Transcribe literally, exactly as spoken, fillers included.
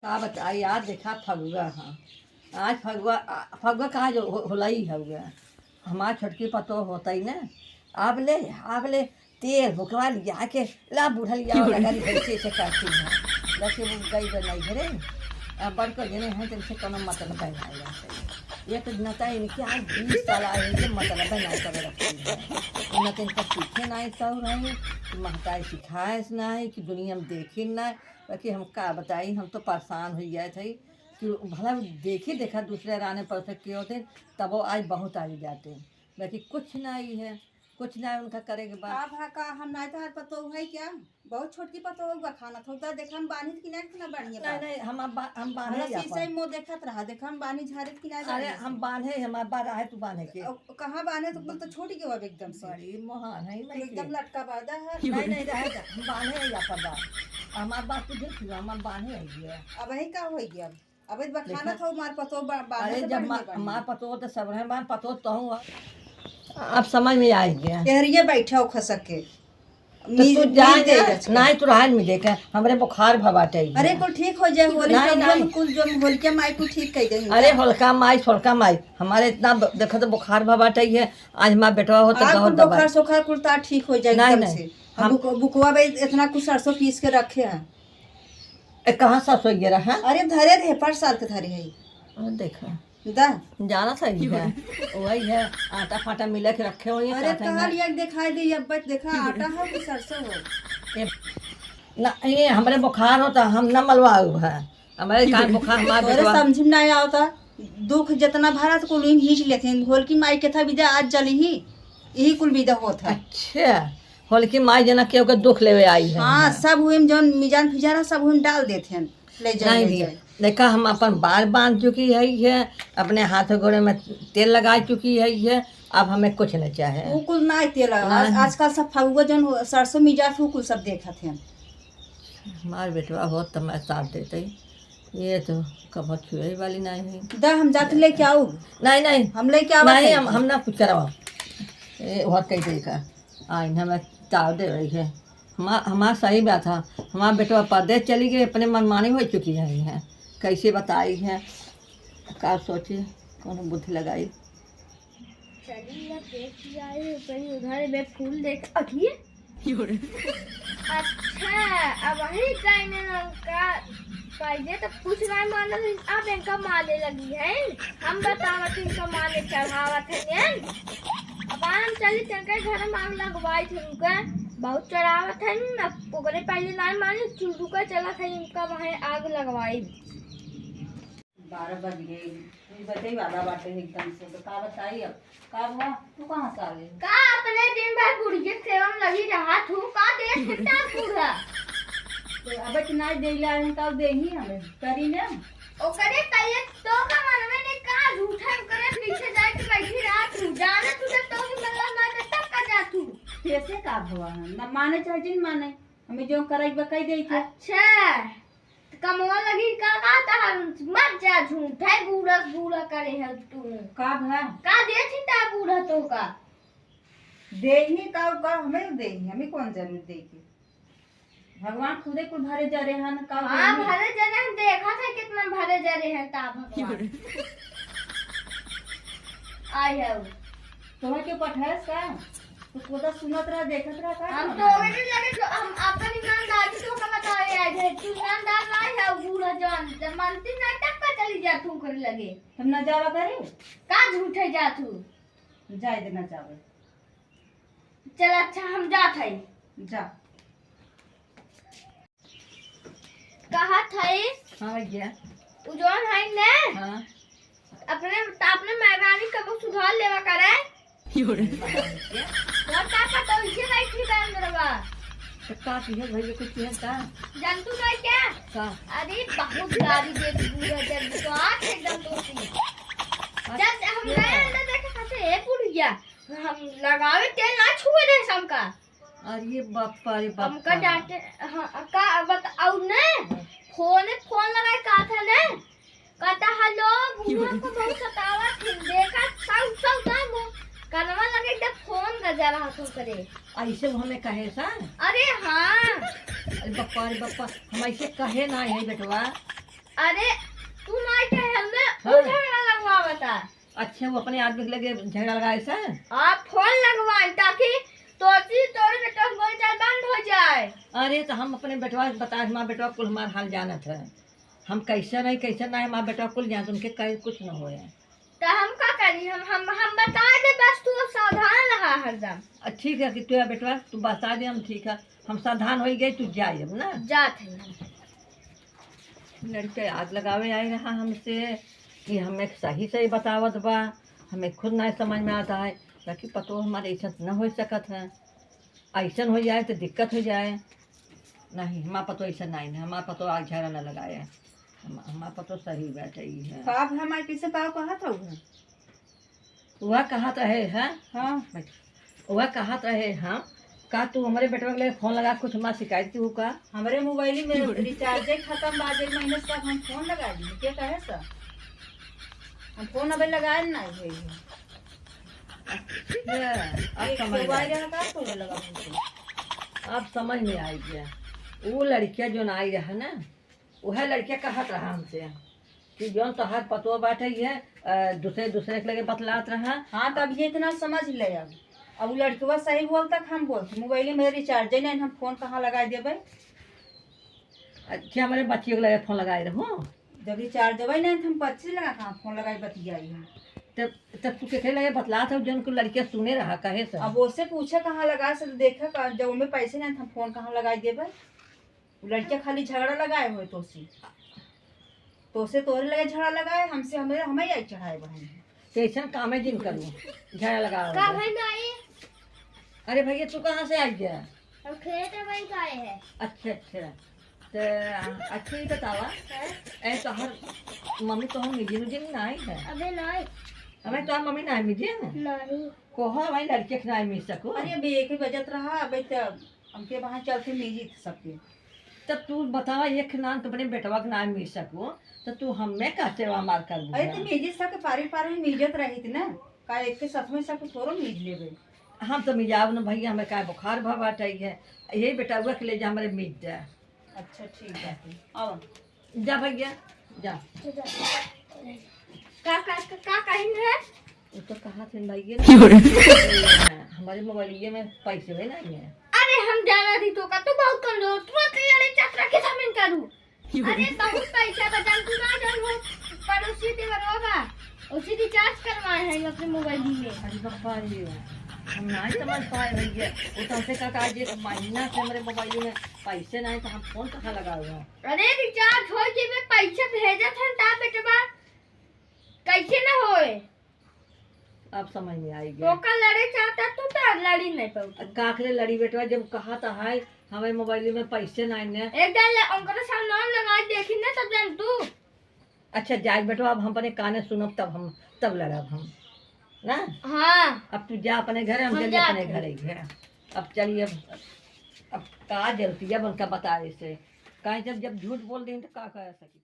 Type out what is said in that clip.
का बताई, आज देखा फगुआ, हाँ, आज फगुआ, आ, फगुआ कहा जो हो-, होलई हउए। हमार छोटकी पतोह होतई न, आब ले, आब ले तेल भुकवा लिया के ला बुढ़लिया वाला गाड़ी ऐसे ऐसे करती है। लेकिन वो गई बा नहीं घरे, अब बड़को जने हैं, तुमसे कोनो मतलब नहीं आएगा। ये तो नता इनके आज बीस साल आए हैं, मतलब नहीं करे रखती है। न तो इनका सीखे नहीं सौ रही, कि महताई सिखाए से नहीं, कि दुनिया में देखी नहीं। बाकी हम का बताई, हम तो परेशान हो गए थे कि भला देखी देखा दूसरे राने पर से क्यों थे, तब वो आज बहुत आई जाते। बाकी कुछ नहीं है, कुछ नहीं उनका करे के बाद। का भा का, हम नाई तोहार पतोह है क्या? बहुत छोटकी पतोह बा, खाना थोड़ा देखा हम बांधित कि नाई, कितना बढ़िया नहीं, बा। नहीं, हम अब बा-, हम बांधे हमरा ही शीशे अपन। में मुँह देखत रहा, देखा हम बांधी झारित कि नाई अरे, बांधी हम से। बांधे, हमार बार आहे तू बांधे के। अब कहाँ बांधे तो कुल तो छूट गयो अब एकदम से। बड़ी महान है, तू नहीं एकदम के। लटका बांधा है। नहीं, नहीं, रहे जा, हम बांधे ही अपन बार। हमार बात तू देख लो, हम बांधे ही है। अब यही का होई गया? अबे बखाना देखा। था, मार पतो बा-, बांधे अरे, तो जब बढ़िया मा-, बढ़िया। मार पतो तो सब रहे, मार पतो तो हूँ। अब समझ में आ गया। केहरिया बैठा हो खसक के। तो मिल, तू जा मिल दे जा, रच के। नहीं तो रहन मिले के, हमरे बुखार भवाटे ही अरे, है। कुल ठीक हो जाए, होली नहीं, के नहीं। कुल जो होलिका माई कुल ठीक कर देंगे। अरे, होलिका माई, सोलका माई, हमारे इतना ब-, देखा तो बुखार भवाटे ही है, आज हमार बेटवा हो तो आ, गाँव कुल दवाई। बुखार सोखार कुल तार ठीक हो जाए नहीं, एकदम नहीं, से। हम हम बुक-, बुकवा बे इतना कुछ सरसों पीस के रखे हैं। ए, कहाँ सरसों ये रहा? अरे, धरे रहे, पर साल के धरे है। ओ, देखा। दा। जाना सही है। वही है, आटा फाटा मिला के रखे हुए हैं, अरे, कहते हैं कहाँ ना। लिया के दिखाई दे, अब बच देखा, आटा हो कि सरसों हो? ए, ना, ये हमरे बुखार होता, हम ना मलवाऊ है। हमरे कान बुखार हमार तोरे बेटवा। समझ में ना आवता, दुख जितना भरा तो कुल ही खींच लेते हैं। होलकी माई के था विदा आज जली ही, यही कुल विदा होत है। अच्छा, होलकी माई जना केहू के दुख लेवे आई है। हाँ, हाँ। सब हुए में जौन मिजान फिजान है, सब हुए में डाल देते हैं, ले जाए, नहीं ले भी, जाए। देखा, हम अपन बार बांध चुकी है, है, अपने हाथ गोड़े में तेल लगा चुकी है, है, अब हमें कुछ नहीं चाहे। वो कुल ना तेल, आज-, नहीं। आजकल सब फगुआ जौन हो-, सरसों मिजाज वो कुल सब देखत हैं। हमार बेटवा होत तो मैं साथ देते। ये तो कभो छुए वाली नहीं है। दा, हम जाते लेके आऊ। नहीं, नहीं। हम लेके आवा नहीं, थे। हम, हम ना कुछ करवा। ये बहुत कही तरीका। आ, इन्हें मैं ताव दे रही है। हमार, हमार सही बात है। हमार बेटवा परदेस चली गई, अपने मनमानी हो चुकी है, है। कैसे बताई है, का सोची, कौन बुद्धि लगाई। चली, अब देख के आई, कहीं उधर में फूल देख, अखिए। अच्छा, अब वही टाइम में उनका पहले तो कुछ नहीं मानल, अब इनका माने लगी है। हम बतावत इनका माने चढ़ावत है ने। अब हम चली तनके घर में आग लगवाई थे उनका, बहुत चढ़ावत है न, ओकरे पहले नहीं माने, चुड़ू का चला था इनका वहाँ आग लगवाई। बारह बज गए, ई बतई वाला बाटे एकदम से, तो का बताई अब? का हुआ? तू कहाँ से आ गई? का अपने दिन भर बुढ़िया के सेवा में लगी रहा तू, का देश कितना बूढ़ा? तो अबे कि नाई देला है, का देही हमें? करी ना? ओकरे कहिए तो का मन में ने का झूठा ओकरे पीछे जाए के बैठी रहा तू, जाने तू जब तो भी मल्ला मार के तब का जा तू। कैसे का भवा है? ना माने चाहे जिन माने, हमें जो करे बा कह दे के। अच्छा। त कमवा लगी का, का तहार? मत जा, झूठा ही बूढ़ा, बूढ़ा करे है तू। का भा? का देत ही ता बूढ़ा तो का? देही का, का हमें देही, हमें कौन जरूर दे के? भगवान खुदे कुल भरे जरे हन, का हाँ, देही? भरे जरे हन, देखा था कितना भरे जरे हैं ता भगवान। आय हऊ। तोहर के पठायस का? तू कोदा सुनत रह, देखत रह का हम करत तो रह? ओकरे लगे जो हम अपन ईमानदारी तो का बतावे आए थे। तू ईमानदार ना है, बूढ़ा जौन, जब मानती ना तब का चली जा तू ओकरे लगे। हम ना जावा करे? का झूठे जा तू? जाए दे ना जावे। चल अच्छा हम जात हई। जा। कहत हई, हाँ भैया। उ जौन हई ने, हाँ। अपने, अपने मेहरानी कबो सुधार लेवा करे। यो रे। और का पता उनके बैठी बा अंदरवा। तो का किहे भैया, कुछ किहे का? जानतू नहीं क्या? का? अरे बहुत गाली देती बूढ़ा जब तो आँख एकदम दोस्ती। अच्छा। जब हम गए अंदर देखे खाते, "हे बुढ़िया, हम लगावे तेल ना छुए दे हमका।" अरे बापा रे बापा। हमका डांटे, हाँ, का बत-, और ने, फोन, फोन लगाए का था ने, कहता, "हेलो, बूढ़ा को बहुत सतावत है, देखा, सब, सब ना वो कनवा लगे एकदम फोन गजा रहा था करे।" ऐसे वो हमें कहे सा? अरे हाँ। अरे बापा रे बापा, हम ऐसे कहे ना है बेटवा। अरे, तू माई के हमें हाँ। झगड़ा लगवावता। अच्छा, वो अपने आदमी के लगे झगड़ा लगाए से? आप फोन लगवाए ताकि तोसी तोरे बेटवा के बोलचाल बंद हो जाए। अरे, तो हम अपने बेटवा के बता, हमार बेटवा कुल हमार हाल जानत है। हम कैसे रही, कैसे ना है, हमार बेटवा कुल जानत, उनके कहे कुछ न होए। तो हम का करी? हम, हम, हम बता दे, बस तू सावधान रहा हरदम। अ, ठीक है कि तू बेटवा, तू बता दे, हम ठीक है, हम सावधान हो गए, तू जाए अब ना। जात है हम। लड़के आग लगावे आए रहा हमसे कि हमें सही सही बतावत बा, हमें खुद नहीं समझ में आता है, ताकि पतो हमारे ऐसा न हो सकत है, ऐसन हो जाए तो दिक्कत हो जाए। नहीं, हमार पतो ऐसा नहीं है, हमार पतो आग झगड़ा न लगाए, हम, हमार पतो सही बात है, ई है। तो आप हमारे पीछे का कहत हो? वह कहत रहे हैं। हाँ। बैठ। वह कहत रहे हैं, का तू हमरे बेटवा के लिए फोन लगा कुछ हमार शिकायत की हु का? हमरे मोबाइल में रिचार्जे खत्म बा, एक महीने से हम फोन लगा दी, के कहे सर? हम फोन अबे लगाए ना हुए हैं। अच्छा, अब एक समझ में मोबाइल आई। है का फोन लगा हमसे? अब समझ में आई गया। वो लड़किया जो ना आई रहा ना, वह लड़किया कहत रहा हमसे कि जौन तोहार पतोह बाटे, ये, अ, दूसरे, दूसरे के लगे बतलात रहा। हाँ, तो अब ये इतना समझ ले अब। अब उ लड़कवा सही बोलता कि हम बोलते, मोबाइल में रिचार्ज ही नहीं, हम फोन कहाँ लगाए देबे? अच्छा, हमारे बच्चियों के लगे फोन लगाए रहो। जब रिचार्ज देबे नहीं, तो हम पच्चीस लगा कहाँ फोन लगाए बतियाई हम। तब, तब तू केकरे लगे बतलात हो, जौन को लड़किया सुने रहा, कहे से? अब ओसे पूछे कहाँ लगा से, तो देखे का, जब उनमें पैसे नहीं, तो हम फोन कहाँ लगाए देबे? उ लड़किया खाली झगड़ा लगाए हुए तोसे, तोसे तोहरे लगे झगड़ा लगाए, हमसे हमें, हमें आई चढ़ाए बहन। तो ऐसन कामे जिन करू, झगड़ा लगाओ। का भाई माई? अरे भैया, तू कहाँ से आई गया? हम खेत में बैठ आए हैं। अच्छा, अच्छा। तो, अच्छा, ये बतावा, हैं? ए, तोहर मम्मी तोहर मिजिन उजिन ना आई है? अबे नहीं। अबे तोहर मम्मी ना आई मिजिन? नहीं। कोहा भाई लड़के के ना आई मिल सको? अरे, अबे एक ही बजत रहा, अबे तो हमके वहाँ चलते मिजित सबके। तब तू बतावा, एक नाम तो अपने बेटवा के नाम मिल सको, तो तू हमें का सेवा मार कर अरे, दिया? तो मिजित सबके पारी पारी में मिजत रही थी ना, का एक के साथ में सबके थोड़ो मिज लेबे? हम तो मिजाब न भैया, हमें का बुखार भा बाटे है, यही बेटवा के ले जा, हमारे मिज दे। अच्छा, ठीक बाटे, आओ। जा भैया, जा। का, का, का, का कही है? उ तो कहा थे भैया, क्यों रे? हमारे मोबाइलिए में पैसे भी नहीं है। अरे हम जाना थी तो का, तू बहुत कमजोर, तुरंत लड़े चक्र के सामने करू। क्यों रे? अरे बहुत पैसा बचा, तू ना जान हो, पड़ोसी देवरवा बा, उसी रिचार्ज करवाए हैं अपने मोबाइल में। अरे बाबा रे, हम नहीं समझ पाए भैया। वो तो हमसे कहा आज एक महीना से हमारे मोबाइल में पैसे नहीं, तो हम फोन कहाँ लगाए हुआ? अरे रिचार्ज हो जेबे, पैसे भेजत हन ता बेटवा, कैसे न होए? अब समझ में आई गया। तो का लड़े चाहता तू तो लड़ी नहीं पाऊ। काकरे लड़ी बेटवा, जब कहा तो है हमें मोबाइल में पैसे नहीं ने। एक दाल ले-, उनकरे सामने लगा देखी ना तब जान तू। अच्छा जाए बेटवा, अब हम अपने काने सुनब तब हम, तब लड़ब हम ना। हाँ। अब तू जा अपने घरे, हम हम चलिए अपने जाते हैं। घरे। अब चलिए, अब, अब का जल्दी अब उनका बताए से, काहे जब, जब झूठ बोल दें तो का कर सकी।